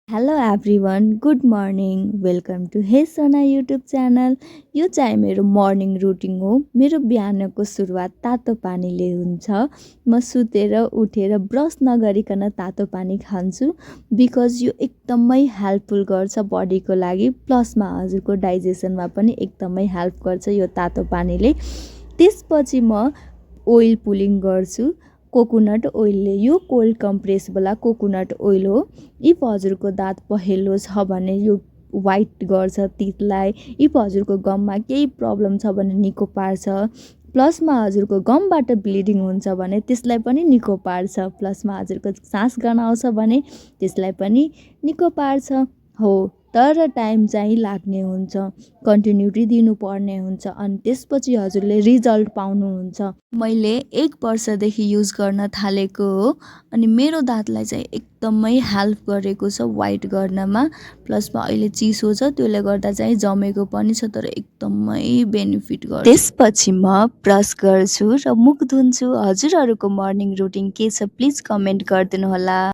Hello everyone good morning welcome to hey Sana YouTube channel. यो चाहिँ मेरो मर्निङ रुटिन हो। मेरो बिहानको सुरुवात तातो पानीले हुन्छ। म सुतेर उठेर ब्रस नगरिकन तातो पानी खान्छु बिकज यो एकदमै हेल्पफुल गर्छ बडीको लागि, प्लसमा हजुरको डाइजेसनमा पनि एकदमै हेल्प गर्छ यो तातो पानीले। त्यसपछि म ओइल पुलिङ गर्छु कोकोनट ओइलले। यो कोल्ड कम्प्रेसवाला कोकोनट ओइल हो। इफ हजुरको दाँत पहेँलो छ भने यो वाइट गर्छ तितलाई। इफ हजुरको गममा केही प्रब्लम छ भने निको पार्छ। प्लसमा हजुरको गमबाट ब्लिडिङ हुन्छ भने त्यसलाई पनि निको पार्छ। प्लसमा हजुरको सास गनाउँछ भने त्यसलाई पनि निको पार्छ हो। तर टाइम चाहिँ लाग्ने हुन्छ, कन्टिन्युटी दिनुपर्ने हुन्छ अनि त्यसपछि हजुरले रिजल्ट पाउनुहुन्छ। मैले 1 वर्षदेखि युज गर्न थालेको हो अनि मेरो दाँतलाई चाहिँ एकदमै हेल्प गरेको छ वाइट गर्नमा। प्लसमा अहिले चिसो छ त्यसले गर्दा चाहिँ जमेको पनि छ तर एकदमै बेनिफिट गर्छ। त्यसपछि म ब्रस गर्छु र मुख धुन्छु। हजुरहरूको मर्निङ रुटिन के छ प्लिज कमेन्ट गरिदिनु होला।